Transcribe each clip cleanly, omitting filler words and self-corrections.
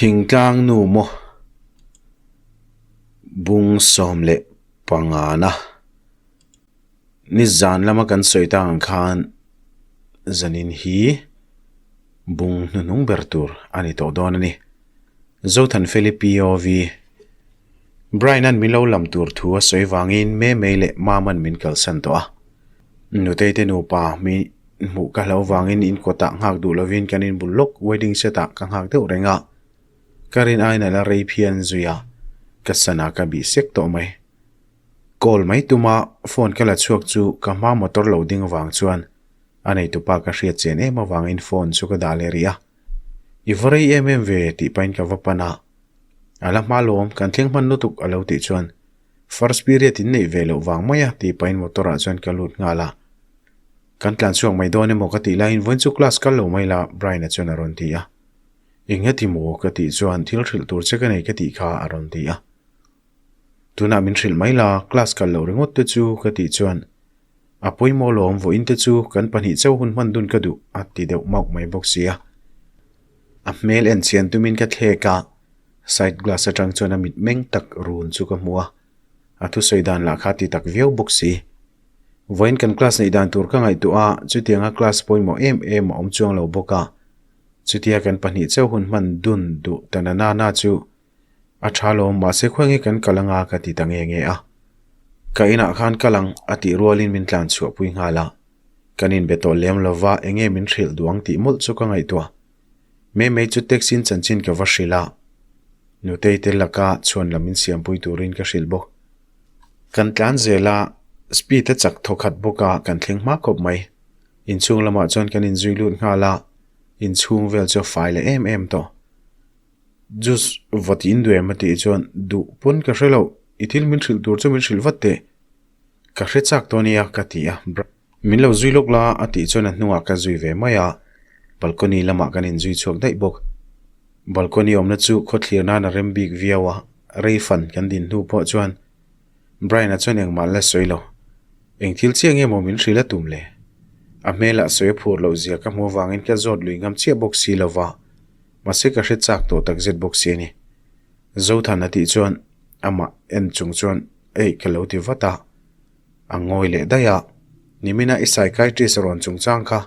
Thingtlang nu maw bung 15 na nizan lama kan sawi tak ang khan zanin hi bung hnuhnung ber tur a ni tawh dawn a ni. Zothanfeli POV Brian-a'n min lo lam tur thu a sawi vangin Memei leh Mama'n min kalsan tawh a. Nutei te nupa mi hmuh ka hlo vangin in kawtah nghak duh lovin kan inbul lawk wedding set-ah ka nghak deuh reng a. Ka rin aiin a la rei phian zui a, ka sana ka bih sek tawh mai. Call mai tuma phone ka la chhuak chu ka hma motor lo ding vang chuan a neitupa ka hriat chen em avangin phone chu ka dah leh rih a. I va rei em em ve tih pahin ka va pan a. A la hma lawm, kan thleng hman lutuk a lo tih chuan First period in neih ve loh vang mai a tih pahin motor ah chuan ka lut nghal a. Kan tlan chhuak mai dawn emaw ka tih laiin vawiin chu class kal lo mai la Brian-a chuan a rawn ti a. Eng nge ti maw ka tih chuan thil hrilh tur che ka nei ka tih kha a rawn ti a. Tunah min hrilh mai la, class kal loh ringawt te chu ka tih chuan a pawimawh lawm vawiin te chu kan pahnih chauh hun hman dun ka duh a ti deuh mauh mai bawk si a. A hmel en chian tumin ka thlek a, side glass atang chuan a mit meng tak run chu ka hmu a, a thusawi dan lah kha ti tak viau bawk si. Vawiin kan class neih dan tur ka ngaihtuah a, chutianga class pawimawh em em a awm chuang lo bawk a, chutia kan pahnih chauh hun hman dun duh ta na na na chu a tha lawm mahse khawi nge kan kal anga ka ti ta nge nge a. Ka inah khan kal ang a tih rualin min tlan chhuahpui nghal a. Kan inbe tawh lem lo va, enge min hrilh duh ang tih mawlh chu ka ngaihtuah. Mei mei chu taxi in chanchin ka va hrilh a, Nutei te laka chhuan lam in siampui turin ka hrilh bawk. Kan tlan zel a, speed a chak thaw khat bawk a, kan thleng hma khawp mai. Inchhung lamah chuan kan inzui lut nghal a, inchhung vel chu a fai leh em em tawh. Juice va ti in duh em a tih chuan duh pawn ka hre lo, i thil min hrilh tur chu min hrilh vat teh. Ka hre chak tawh ania ka ti a, Min lo zui lawk la a tih chuan a hnungah ka zui ve mai a, balcony lamah kan inzui chhuak daih bawk. Balcony awmna chu khawthlir nan a rem bik viau a, rei fan kan din hnu pawh chuan Brian-a chuan engmah la sawi lo. Eng thil chiah nge maw min hrilh a tum le? A hmelah sawi a phur loh zia ka hmu avangin ka zawt lui ngam chiah bawk si lo va, mahse ka hre chak tawh takzet bawk si a ni. Zothan a tih chuan amah en chung chuan Eih ka lo ti vat a, a ngawi leh daih a, nimina i psychiatrist rawn chungchang kha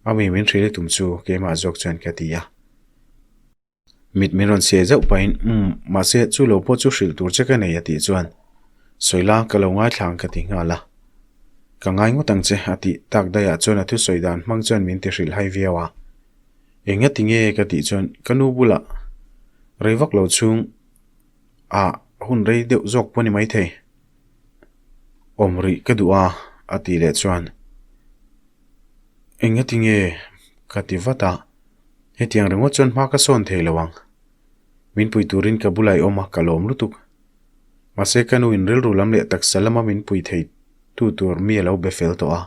a mi min hrilh i tum chu keimah zawk chuan ka ti a. Mit min rawn siai zauh pahin umm mahse chu lo pawh chu hrilh tur che ka nei a tih chuan sawi la ka lo ngaithla ang ka ti nghal a. Ka ngai ngawt ang che a tih tak daihah chuan a thusawi dan hmang chuan min ti hrilh hai viau a. Enga ti nge ka tih chuan ka nu bulah rei vak lo chhung Ah, hun rei deuh zawk pawh a ni maithei. Awm rih ka duh a, a tih leh chuan Eng ati nge ka ti vat a, hetiang ringawt chuan hma ka sawn thei lo ang. Min pui turin ka bulah i awm a, ka lawm lutuk. Mahse ka nu in rilru lam leh taksa lama min pui thei tu tur mi a lo be fel tawh a.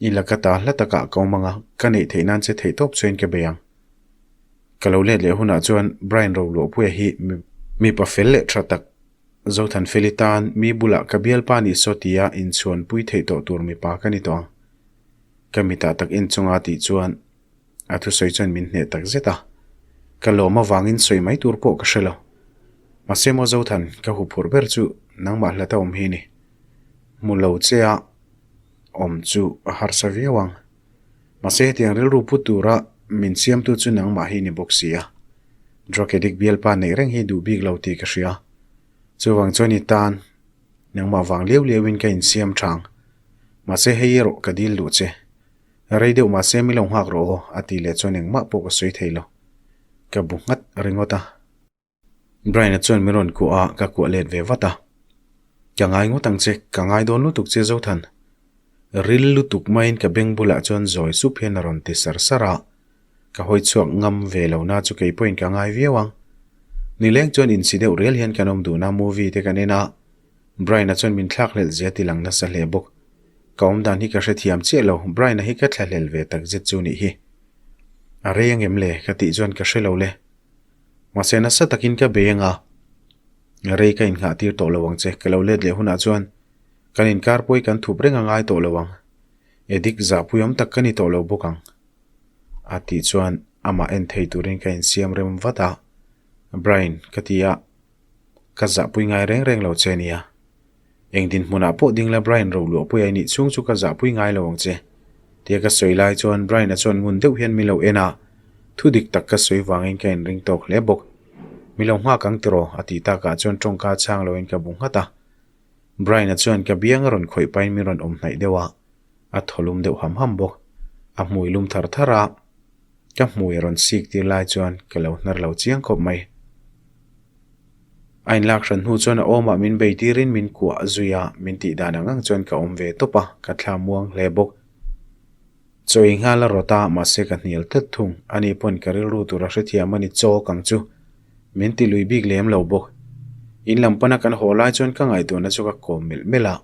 I laka ta hla takah ka awm ang a, ka neih theih nan che theihtawp chuan ka bei ang. Ka lo let leh hunah chuan Brian Roluahpuia hi mipa fel leh tha tak Zothanfeli tan mi bulah ka bialpa nih saw tia inchhuanpui theih tawh tur mipa ka ni tawh ang. Ka mitah tak en chunga tih chuan a thusawi chuan min hneh tak zet a. Ka lawm avangin sawi mai tur pawh ka hre lo. Mahse maw Zothan, ka huphurh ber chu nangmah hlata awm hi ni. Hmu lo che a awm chu a harsa viau ang. Mahse hetiang rilru pu tura min siamtu chu nangmah hi ni bawk si a. Drug addict bialpa neih reng hi duh bik lo tih ka hria. Chuvang chuan i tan nangmah vang liau liauin ka insiam tha ang. Mahse hei erawh ka dil duh che. Rei deuh mahse mi lo nghak rawh aw a tih leh chuan engmah pawh ka sawi thei lo. Ka bu nghat ringawt a. Brian-a chuan min rawn kuah a, ka kuah let ve vat a. Ka ngai ngawt ang che, ka ngai dawn lutuk che Zothan. Ril lutuk maiin ka beng bulah chuan zawi sup hian a rawn ti sar sar a. Ka hawi chhuak ngam ve lo na chu kei pawhin ka ngai viau ang. Nileng chuan insi deuh rial hian kan awm dun a, movie te kan en a. Brian-a chuan min thlak hlelh zia ti lang nasa hle bawk. Ka awm dan hi ka hrethiam chiah lo, Brian-a hi ka thlahlel ve takzet chu nih hi. A rei angem le? Ka tih chuan ka hre lo le. Mahse nasa takin ka bei anga, rei ka innghah tir tawh lo ang che, ka lo let leh hunah chuan kan inkar pawi kan thup reng a ngai tawh lo ang, Edik zahpui awm tak ka ni tawh lo bawk ang a tih chuan. amah en thei turin ka insiam rem vat a, Brian, ka ti a, ka zahpui ngai reng reng lo che nia. Eng dinhmunah pawh ding la Brian Roluahpuia i nih chhung chu ka zahpui ngai lo ang che. Tia ka sawi lai chuan Brian-a chuan ngun deuh hian mi lo en a, thu dik tak ka sawi vangin ka inring tawk hle bawk. Mi lo nghak ang tiraw? a tih takah chuan tawngka chhang loin ka bu nghat a. Brian-a chuan ka biang a rawn khawih pahin min rawn awm hnaih deuh a, a thaw lum deuh ham ham bawk. A hmui lum thar thar a, ka hmui a rawn sik tir lai chuan ka lo hnar lo chiang khawp mai. A inlak hran hnu chuan a awmah min bei tirin min kuah zui a, min tih dan ang ang chuan ka awm ve tawp a, ka thla muang hle bawk. Chaw i nghal a rawt a, mahse ka hnial tlat thung. Ani pawn ka rilru tur a hrethiam a ni chawk ang chu. Min ti lui bik lem lo bawk. In lam pana kan haw lai chuan ka ngaihtuahna chu ka kawm melh melh a,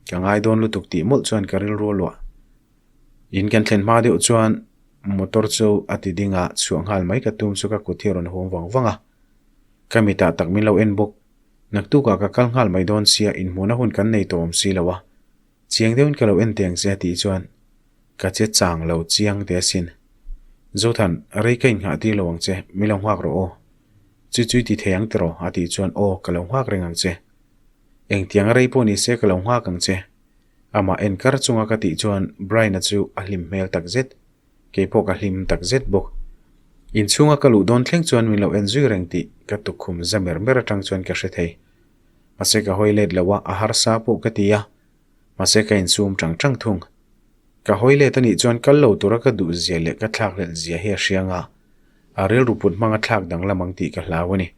ka ngai dawn lutuk tih mawlh chuan ka rilru a luah. In kan thlen hma deuh chuan motor chu a ti ding a, chhuah nghal mai ka tum chu ka kut hi a rawn hawng vang vang a. Ka mitah tak min lo en bawk. Naktukah ka kal nghal mai dawn sia inhmuhna hun kan nei tawh awm si lo a. Chiang deuhin ka lo en teh ang che a tih chuan ka che chang lo chiang teh asin. Zothan, rei ka innghah tir lo ang che, min lo nghak rawh aw. Chu chu i ti thei ang tiraw? a tih chuan aw ka lo nghak reng ang che. Engtiang rei pawh ni se ka lo nghak ang che. Amah en kar chunga ka tih chuan Brian-a chu a hlim hmel tak zet. Kei pawh ka hlim tak zet bawk. Inchhunga ka luh dawn thleng chuan min lo en zui reng tih ka tukkhum za mer mer atang chuan ka hre thei. Mahse ka hawi let lo a, a harsa pawh ka ti a. Mahse ka insum tang tang thung. Ka hawi let anih chuan kal lo tura ka duh zia leh ka thlakhlelh zia hi a hriang a, a rilru put hmanga thlak danglam ang tih ka hlau a ni.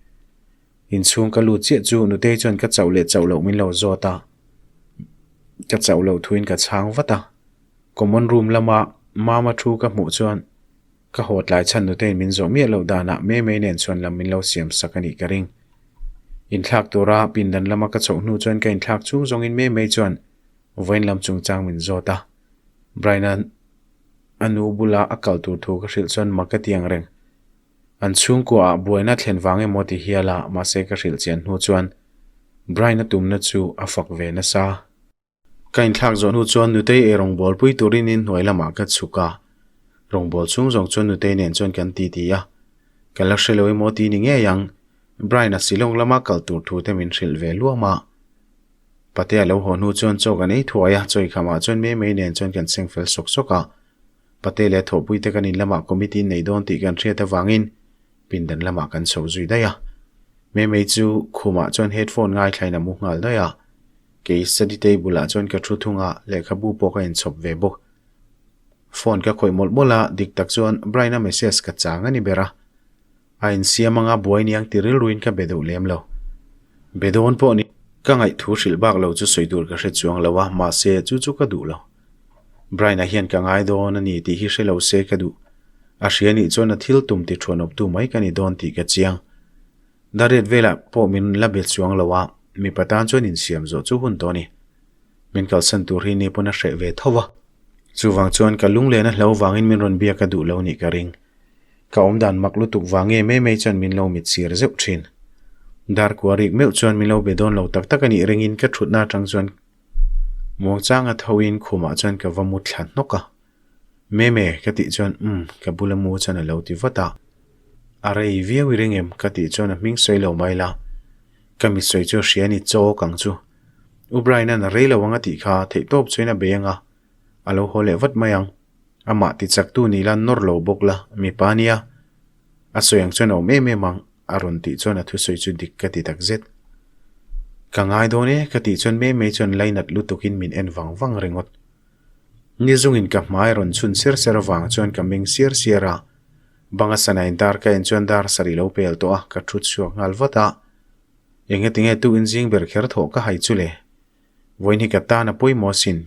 Inchhung ka lut chiah chu Nutei chuan ka chauh leh chauh loh min lo zawt a, ka chauh loh thuin ka chhang vat a. Common room lama Mama thu ka hmuh chuan ka haw tlai chhan Nuteiin min zawh miah loh danah Memei nen chuan lam min lo siam sak a nih ka ring. Inthlak tura pindan lama ka chhoh hnu chuan ka inthlak chung zawngin Memei chuan vawiin lam chungchang min zawt a. Brian-a a nu bula a kal tur thu ka hrilh chuan mak ka ti ang reng. An chhungkua ah buaina thlen vang emaw ti hial a, mahse ka hrilh chian hnu chuan Brian a tumna chu a fak ve nasa. Ka inthlak zawh hnu chuan Nutei ei rawngbâwl pui turin in hnuai lamah ka chhuk a, rawngbâwl chhung zawng chuan Nutei nen chuan kan titi a, ka la hre lo emaw ti ni ngei ang, Brian a Shillong lama kal tur thu te min hrilh ve luam a. Patea lo haw hnu chuan chaw kan ei thuai a, chaw ikhamah chuan Memei nen chuan kan seng fel sawk sawk a, Pate leh thawhpuite kan in lamah committee nei dawn tih kan hriat avangin pindan lamah kan chho zui daih a. Memei chu khumah chuan headphone ngaithlain a mu nghal daih a. Kei study table ah chuan ka thu thung a, lehkhabu pawh ka inchhawp ve bawk. Phone ka khawih mawlh mawlh a, dik tak chuan Brian-a message ka chang a ni ber a. A insiam anga buai niang ti rilruin ka be deuh lem lo. Be dawn pawh ni. Ka ngaihthu hrilh bak lo chu sawi tur ka hre chuang lo a, mahse chu chu ka duh lo. Brian-a hian ka ngai dawn a ni tih hi hre lo se ka duh. A hria nih chuan a thil tum ti thuanawptu mai ka ni dawn tih ka chiang. Dariat velah pawh min la be chuang lo a, mipa tan chuan insiam zawh chu hun tawh a ni. Min kalsan tur hi ni pawn a hreh ve tho va. Chuvang chuan ka lunglen a hlo vangin min rawn biak a duh lo nih ka ring. Ka awmdan mak lutuk vang nge mai mai chuan min lo mit sir zeuh thin. Darkua rik meuh chuan min lo be dawn lo tak tak a nih ringin ka thutna atang chuan muangchanga thoin khumah chuan ka va mu thla hnawk a. Meme ka tih chuan umm ka bula mu chuan a lo ti vat a. A rei viau i ring em ka tih chuan a hming sawi lo mai la. Ka mit sawi chu a hria ni chawk ang chu. U Brian-a'n a rei lo ang a tih kha theihtawp chuan a bei ang a, a lo haw leh vat mai ang. Amah ti chaktu ni la nawr lo bawk la, mipa nia. A sawi ang chuan a awm em em ang, a rawn tih chuan a thusawi chu dik ka ti takzet. Ka ngai dawn e, ka tih chuan mai mai chuan lainat lutukin min en vang vang ringawt. Ni zungin ka hmai a rawn chhun ser ser avang chuan ka meng siar siar a. Banga sanain dar ka en chuan dar sarih lo pel tawh a, ka thu chhuak nghal vat a. Engatinge tu inzing ber kher thawh ka hai chu le? Vawiin hi ka tan a pawimawh asin.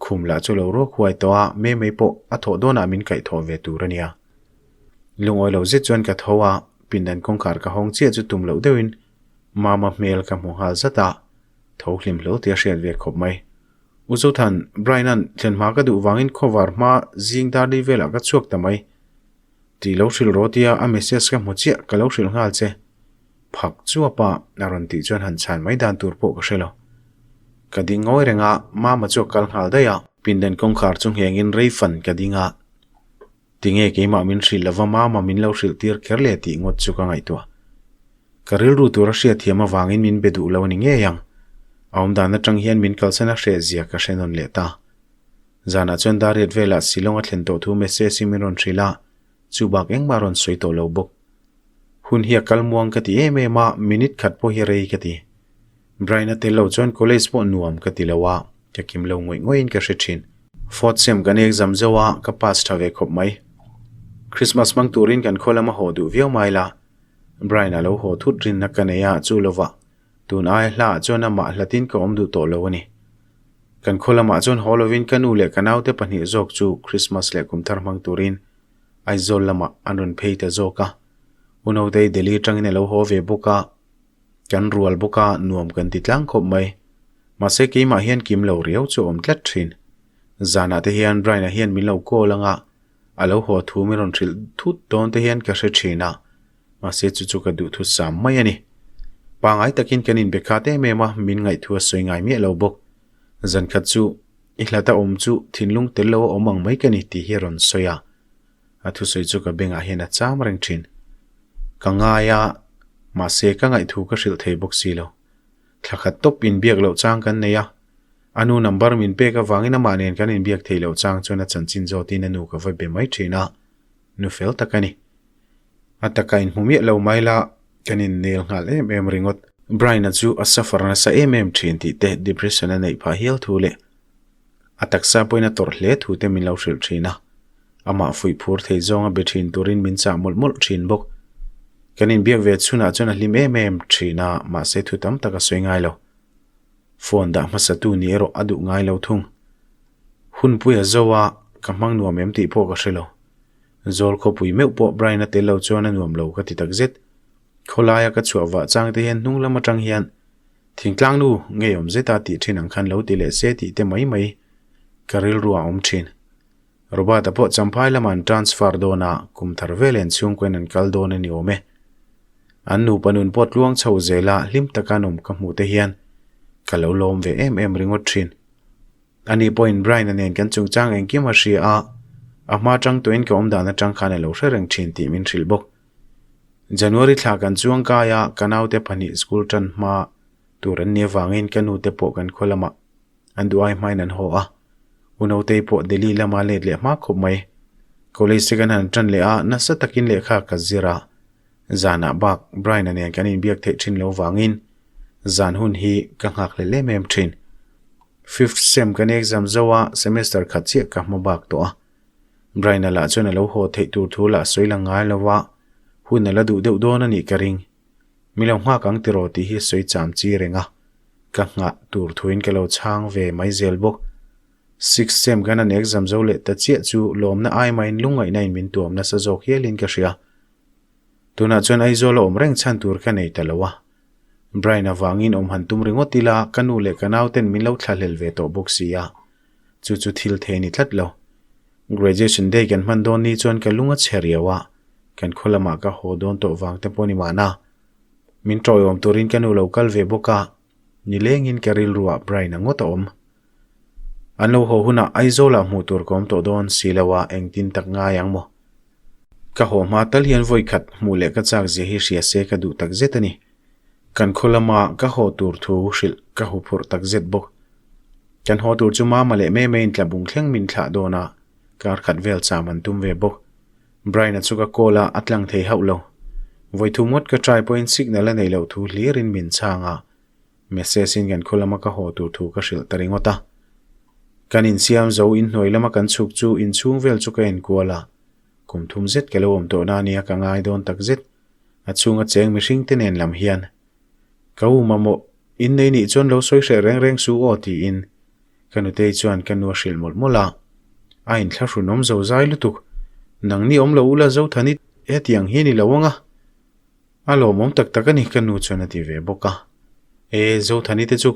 Khum lah chu lo ruak huai tawh a, Mei Mei pawh a thawh dawnah min kaih thawh ve tur a nia. Lungawi lo zet chuan ka tho a, pindan kawngkhar ka hawng chiah chu tum loh deuhin Mama hmel ka hmu nghal zat a, tho hlim hlawh tih a hriat ve khawp mai. U Zothan, Brian-a'n thlen hma ka duh vangin khawvar hma zing dar li velah ka chhuak ta mai. Tih lo hrilh rawh tia a message ka hmu chiah ka lo hrilh nghal che. Phak chuap a, a rawn tih chuan han chhan mai dan tur pawh ka hre lo. Ka ding ngawi reng a, Mama chu a kal nghal daih a. Pindan kawngkhar chu nghengin rei fan ka ding a. Tinge keimah min hrilh lova mama min lo hrilh tir kher le tih ngawt chu ka ngaihtuah. Ka rilru tur a hriatthiam avangin min be duh lo a ni ngei ang. A awmdan atang hian min kalsan a hreh zia ka hre nawn leh ta. Zanah chuan Dariat velah Shillong a thlen tawh thu message hi min rawn hrilh a, chu bak engmah a rawn sawi tawh lo bawk. Hun hi a kal muang ka ti em em a, minute khat pawh hi rei ka ti. Brian a tel lo chuan college pawh nuam ka ti lo a, ka kim lo ngawih ngawihin ka hre thin. Fourth sem kan exam zo a, ka pass tha ve khawp mai. Christmas hmang turin kan khaw lama haw duh viau mai la, Brian a lo haw thut rinna ka nei a, chu lovah tun aia hlaah chuan amah hlatin ka awm duh tawh lo a ni. Kan khaw lamah chuan haw lovin ka nu leh ka naute pahnih zawk chu Christmas leh kum thar hmang turin Aizawl lamah an rawn phei ta zawk a. U Nautei Delhi atangin a lo haw ve bawk a, kan rual bawk a, nuam kan ti tlang khawp mai. Mahse keimah hian kim lo riau chu a awm tlat thin. Zanah te hian Brian-a hian min lo call anga a lo haw thu min rawn hrilh thut dawn te hian ka hre thin a, mahse chu chu ka duh thu sam mai a ni. Pangai takin kan inbe khat em em a, min ngaihthua sawi ngai miah lo bawk. Zan khat chu i hlata awm chu thinlung tel lo a awm ang mai ka ni tih hi a rawn sawi a, a thusawi chu ka bengah hian a cham reng thin. Ka ngai a, mahse ka ngaihthu ka hrilh thei bawk si lo. Thla khat tawp inbiak loh chang kan nei a, a nu number min pek avangin amah nen kan inbiak theih loh chang chuan a chanchin zawtin a nu ka va be mai thin a, nu fel tak a ni. A taka inhmu miah lo mai la, kan innel nghal em em ringawt. Brian-a chu a suffer nasa em em thin tih te, depression a neih phah hial thu leh a taksa pawhin a tawrh hle thu te min lo hrilh thin a. Amah fuih phur thei zawnga be thin turin min chah mawlh mawlh thin bawk. Kan inbiak ve chhunah chuan a hlim em em thin a, mahse thu tam tak a sawi ngai lo. Phone dah hmasatu ni erawh a duh ngai lo thung. Hunpui a zo a, ka hmang nuam em tih pawh ka hre lo. Zawl khawpui meuh pawh Brian a tel lo chuan a nuam lo ka ti tak zet. Khawlaia ka chhuah vah chang te hian hnung lam atang hian thingtlang nu ngeiawm zeta tih thin ang khan lo ti leh se tih te mai mai ka rilru a awm thin. Robert-a pawh Champhai lamah an transfer dawn a, kum thar vel en chhungkawiin an kal dawn a ni awm e. An nupa nun pawh tluang chho zela hlim taka an awm ka hmuh te hian ka lo lawm ve em em ringawt thin. Ani pawhin Brian-a nen kan chungchang engkim a hria a, a hma atang tawhin ka awm dan atang khan a lo hre reng thin tih min hrilh bawk. January thla kan chuang kai a, ka naute pahnih school tan hma tur an nih avangin ka nute pawh kan khaw lamah an duh ai hmain an haw a. U Nautei pawh Delhi lama let leh hma khawp mai. College te kan han tan leh a, nasa takin lehkha ka zir a. Zanah bak Brian-a nen kan inbiak theih thin lo vangin zan hun hi ka nghakhlel em em thin. Fifth sem kan exam zo a, semester khat chiah ka hma bak tawh a. Brian-a lah chuan a lo haw theih tur thu lah sawi lang ngai lo va, hun a la duh deuh dawn a nih ka ring. Mi lo nghak ang tiraw tih hi sawi cham chi reng a, ka nghah tur thuin ka lo chhang ve mai zel bawk. Sixth sem kan han exam zo leh ta chiah chu lawmna ai maiin lungngaihna in min tuam nasa zawk hialin ka hria. Tunah chuan Aizawl a awm reng chhan tur ka nei ta lo a. Brian avangin awm han tum ringawt ila ka nu leh ka nauten min lo thlahlel ve tawh bawk si a, chu chu thil thei a ni tlat lo. Graduation day kan hman dawn ni chuan ka lung a chhe riau a, kan khaw lamah ka haw dawn tawh vang te pawh ni mahna. Min tawiawm turin ka nu lo kal ve bawk a, nilengin ka rilruah Brian a ngawt a awm. An lo haw hunah Aizawlah hmuh tur ka awm tawh dawn si lo a, engtin tak ngai ang maw? Ka haw hma tal hian vawi khat hmuh leh ka chak zia hi hria se ka duh tak zet a ni. Kan khaw lama ka haw tur thu hrilh ka hu phurh tak zet bawk. Kan haw tur chu mama leh meme in tlabung thleng min thlah dawn a, kar khat vel cham an tum ve bawk. Brian-a chu ka call a, a tlang thei hauh lo. Vawi thu ngawt ka try pawhin signal a neih loh thu hlirin min chhang a. Message in kan khaw lama ka haw tur thu ka hrilh ta ringawt a. Kan insiam zo inhnuai lama kan chhuk chu inchhung vel chu ka enkual a. Kum thum zet ka lo awm tawh na ania ka ngai dawn tak zet. A chhunga cheng mihring te nen lam hian ka u mamawh innei nih chuan lo sawi hreh reng reng su aw tiin ka nutei chuan ka nu a hrilh mawlh mawlh a. A inthlahrun awm zo zai lutuk. Nangni awm lo ula Zothani hetiang hi ni lo ang a. A lawmawm tak tak a ni ka nu chuan a ti ve bawk a. E, Zothani te chu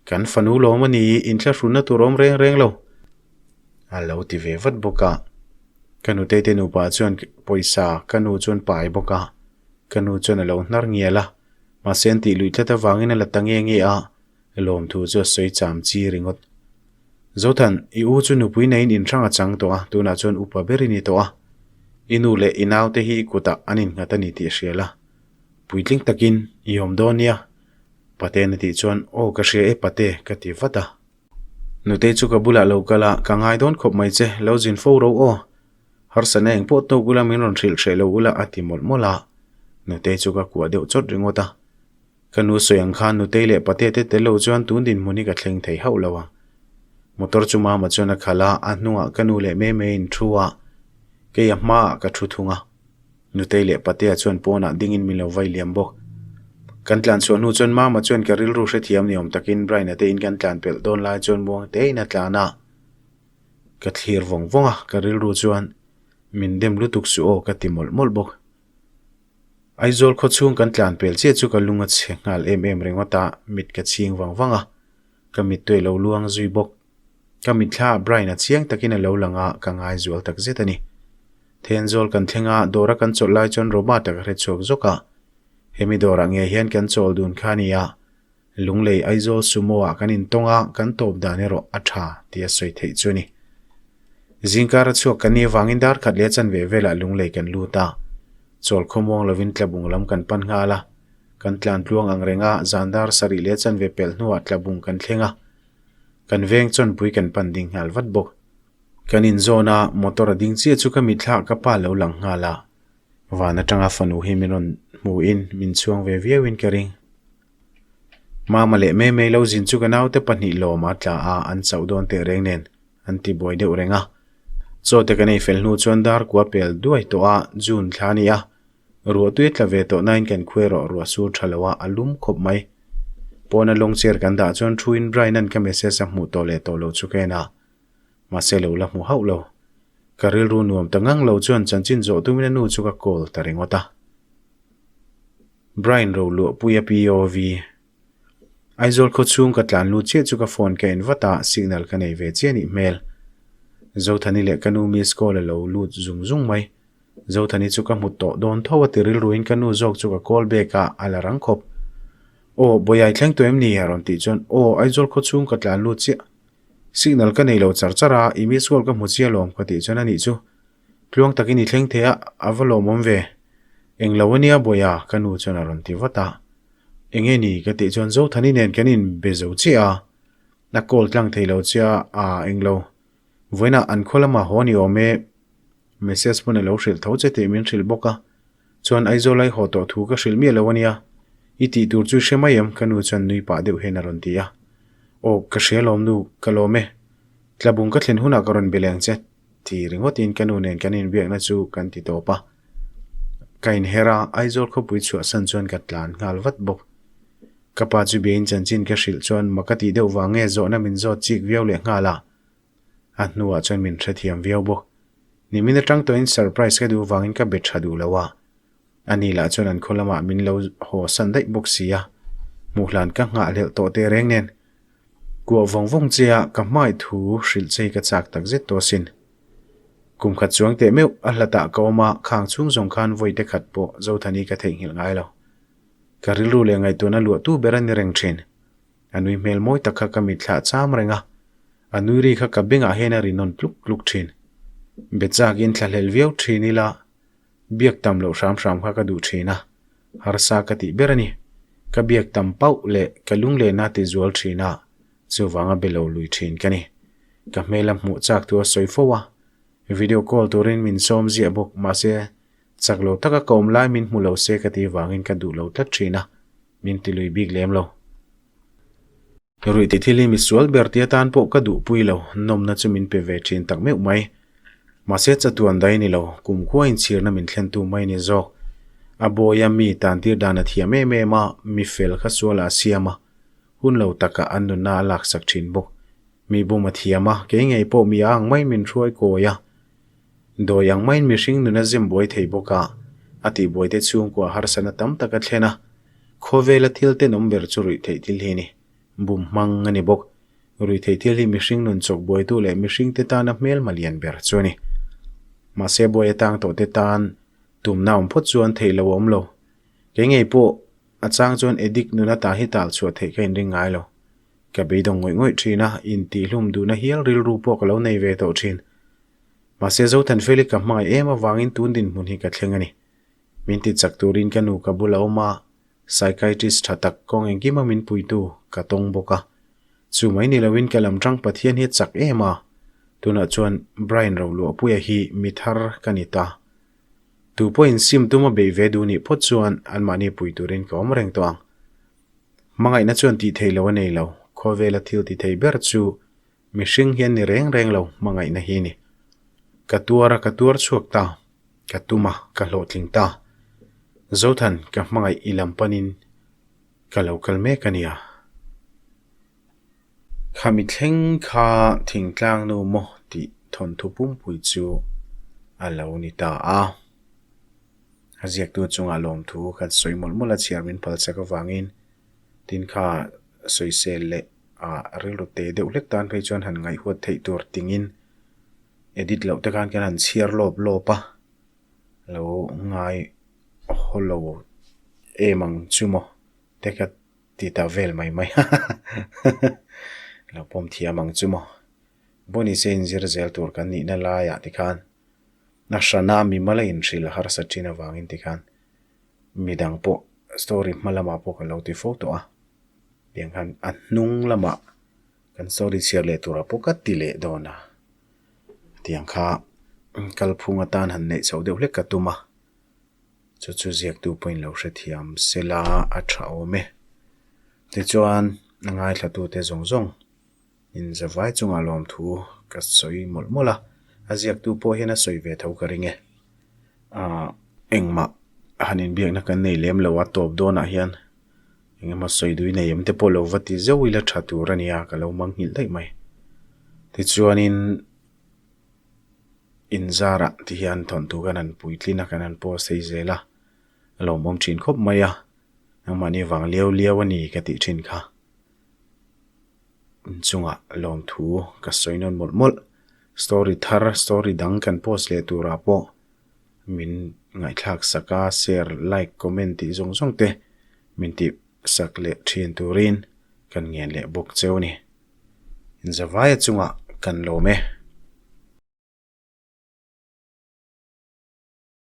kan fanu lawm a ni, inthlahrunna tur awm reng reng lo. A lo ti ve vat bawk a. Ka nutei te nupa chuan pawisa ka nu chuan pai bawk a. Ka nu chuan a lo hnar ngial a, mahse an tih luih tlat avangin a la ta nge nge a, lawmthu chu a sawi cham chi ringawt. Zothan, i u chu nupui neiin inhrang a chang tawh a, tunah chuan upa ber i ni tawh a. I nu leh i naute hi i kutah an innghat a ni tih hria la, puitling takin i awm dawn nia. Pate'n a tih chuan, Aw ka hria e Pate, ka ti vat a. Nutei chu ka bulah lo kal a, ka ngai dawn khawp mai che, lo zin fo ro aw. Harsatna eng pawh tawk ula min rawn hrilh hreh lo ula a ti mawlh mawlh a. Nutei chu ka kuah deuh chawt ringawt a. Ka nu sawi ang khan Nutei leh Pate te tel lo chuan tun dinhmun hi ka thleng thei hauh lo ang. Motor chu Mama chuan a khalh a, a hnungah ka nu leh Meme in thu a, kei a hmaah ka thu thung a. Nutei leh Patea chuan pawnah dingin min lo vai liam bawk. Kan tlan chhuah hnu chuan Mama chuan ka rilru hrethiam ni awm takin Brian-a te in kan tlan pelh dawn lai chuan muang tein a tlan a. Ka thlir vawng vawng a, ka rilru chuan min dem lutuk suh aw ka ti mawlh mawlh bawk. Aizawl khaw chhung kan tlan pel chiah chu ka lung a chhe nghal em em ringawt a, mit ka chhing vang vang a, ka mittui a lo luang zui bawk. Ka mitthla ah Brian a chiang takin a lo lang a, ka ngai zual tak zet a ni. Thenzawl kan thleng a, dawra kan chawlh lai chuan Robert-a ka hre chhuak zawk a, hemi dawrah ngei hian kan chawl dun kha a ni a, Lunglei Aizawl Sumo ah kan intawng a, kan tawp dan erawh a tha tih a sawi theih chu a ni. Zingkar a chhuak kan nih avangin dar khat leh a chanve velah Lunglei kan lut a, chawl khawmuang lovin Tlabung lam kan pan nghal a, kan tlan tluang ang reng a, zan dar sarih leh a chanve pelh hnuah Tlabung kan thleng a, kan veng chawnpui kan pan ding nghal vat bawk. Kan inzawn a, motor a ding chiah chu ka mitthla ka pa lo lang nghal a, van atanga fanu hi min rawn hmuhin min chhuang ve viauin ka ring. Mama leh Meme lo zin chu ka naute pahnih lawm a tla a, an chauh dawn teh reng nen an ti buai deuh reng a. Chaw te kan ei fel hnu chuan dar kua pel duai tawh a, June thla a ni a, ruah tui a tla ve tawh nain kan khuai erawh ruah sur tha lo a, a lum khawp mai. Pawna lawng chair kan dah chuan thu in Brian-a'n ka message a hmuh tawh leh tawh lo chu ka en a, mahse lo la hmu hauh lo. Ka rilru nuam ta ngang lo chuan chanchin zawh tumin a nu chu ka call ta ringawt a. Brian Roluahpuia POV. Aizawl khaw chhung ka tlan lut chiah chu ka phone ka en vat a, signal ka nei ve chiah nih hmel. Zothani leh ka nu miss call a lo lut zung zung mai. Zothani chu ka hmu tawh dawn tho a ti rilruin ka nu zawk chu ka call back a, a la rang khawp. Aw, Bawiai thleng tawh em ni? a rawn tih chuan, Aw, Aizawl khaw chhung ka tlan lut chiah. Signal ka nei lo char char a, i miss call ka hmu chiah alawm ka tih chuan a nih chu. Tluang takin i thleng thei a, a va lawmawm ve. Eng lo ania Bawiha, ka nu chuan a rawn ti vat a. Enge ni ka tih chuan Zothani nen kan inbe zo chiah a, a call tlang thei lo chiah a, aa eng lo. Vawiinah an khaw lamah haw ni awm e, message pawn a lo hrilh tho che tih min hrilh bawk a. Chuan Aizawl ai haw tawh thu ka hrilh miah lo ania, i tih tur chu i hre mai em? ka nu chuan nui pah deuh hian a rawn ti a. Aw, ka hria lawm nu, ka lawm e. Tlabung ka thlen hunah ka rawn be leng che. Ti ringawtin ka nu nen kan inbiakna chu kan ti tawp a. Ka inher a, Aizawl khawpui chhuahsan chuan ka tlan nghal vat bawk. Ka pa chu biain chanchin ka hrilh chuan mak a tih deuh vang nge zawhna min zawt chik viau leh nghal a. A hnuah chuan min hrethiam viau bawk. Nimin atang tawhin surprise ka duh vangin ka be tha duh lo a. Ani lah chuan an khaw lamah min lo haw san daih bawk si a. Hmuh hlan ka nghahhlelh tawh teh reng nen. Kuah vawng vawng che a, ka hmai thu hrilh che hi ka chak tak zet tawh asin. Kum khat chuang teh meuh a hlatah ka awm a, khang chhung zawng khan vawi te khat pawh Zothani ka theihnghilh ngai lo. Ka rilru leh ngaihtuahna luahtu ber a ni reng thin. A nui hmel mawi tak kha ka mitthlah cham reng a, a nui ri kha ka bengah hian a ri nawn tluk tluk thin. Be chakin thlahlel viau thin ila, biak tam loh hram hram kha ka duh thin a. Harsa ka tih ber a ni. Ka biak tam pauh leh ka lunglehna ti zual thin a, chuvanga be lo lui thin ka ni. Ka hmel a hmuh chak thu a sawi fo a, video call turin min sawm ziah bawk mahse chak lo taka ka awm lai min hmu lo se ka tih vangin ka duh lo tlat thin a, min ti lui bik lem lo. Ruih tih thil hi misual ber tia tan pawh ka duhpui lo, nawmna chu min pe ve thin tak meuh mai. Mahse chatuan dai ni lo, kumkhua inchhirna min thlentu mai ni zawk. A bawia mi tantir dan a thiam em em a, mi fel kha sualah a siam a, hun lo takah an nunna a laksak thin bawk. Mi bum a thiam a, kei ngei pawh mi a ang mai min hruai kawi a. Dawi ang maiin mihring nun a zem buai thei bawk a, a tihbuaite chhungkua harsatna tam tak a thlen a. Khawvela thil tenawm ber chu ruihtheih thil hi a ni. Bum hmang a ni bawk. Ruihtheih thil hi mihring nun chawk buaitu leh mihringte tana hmelma lian ber chu a ni. Mahse buai atang tawhte tan tumna awm phawt chuan theih lo a awm lo. Kei ngei pawh a chang chuan addict nuna ta hi tal chhuah theih ka inring ngai lo. Ka beidawng ngawih ngawih thin a, intihlum duhna hial rilru pawh ka lo nei ve tawh thin. Mahse Zothanfeli ka hmangaih em avangin tun dinhmun hi ka thleng a ni. Min ti chak turin ka nu ka bul a awm a, psychiatrist tha tak kawng engkima min puitu ka tawng bawk a. Chu mai ni loin ka lam tang Pathian hi a chak em a, tunah chuan Brian Roluahpuia hi mi thar ka ni ta. Tu pawhin sim tuma beih ve duh nih phawt chuan anmahni pui turin ka awm reng tawh ang. Hmangaihna chuan tih theih loh a nei lo, khawvela thil ti thei ber chu mihring hian ni reng reng lo hmangaihna hi ni. Ka tuar a, ka tuar chhuak ta, ka tum a, ka hlawhtling ta. Zothan, ka hmangaih i lam panin ka lo kal mek a nia. Khami thleng kha thingtlang nu maw tih thawnthu pumpui chu a lo ni ta a. A ziaktu chungah lawmthu kan sawi mawlh mawlh a chhiar min phal chak avangin tin kha sawisel leh ah rilru te deuh hlek tan phei chuan han ngaihhuat theih tur tingin edit loh te khan kan han chhiar lawp lawp a, lo ngai haw lo em ang chu maw te ka ti ta vel mai mai lo pawm thiam ang chu maw. Bonise inzir zel tur kan nihna laiah tikhan A hrana mimal a inhrilh a harsa thin avangin tikhan midang pawh story hma lamah pawh ka lo ti fo tawh a, tiang khan a hnung lamah kan story chhiar leh turah pawh ka ti leh dawn a, tiang kha kalphung atan han neih chhoh deuh hlek ka tum a, chu chu ziaktu pawhin lo hrethiam sela a tha awm e. Tichuan a ngaithlatute zawng zawng. Inzavai chungah lawmthu ka sawi mawlh mawlh a, a ziaktu pawh hian a sawi ve tho ka ring e. Aaa engmah han inbiakna kan nei lem lo a, tawp dawnah hian eng emaw sawi dui nei em te pawh lo va ti zeuh ila tha tur a nia ka lo mang nghilh daih mai. Tichuanin inzarah ti hian thawnthu kan han puitlin a, kan han post thei zel a, a lawmawm thin khawp mai a, nangmahni vang liau liau a ni ka tih thin kha. Inchungah lawmthu ka sawi nawn mawlh mawlh. Story thar, story dang kan post leh turah pawh min ngaihthlak sak a, share, like, comment tih zawng zawng te min tih sak leh thin turin kan ngen leh bawk cheu a ni. Inzavaia chungah kan lawm e.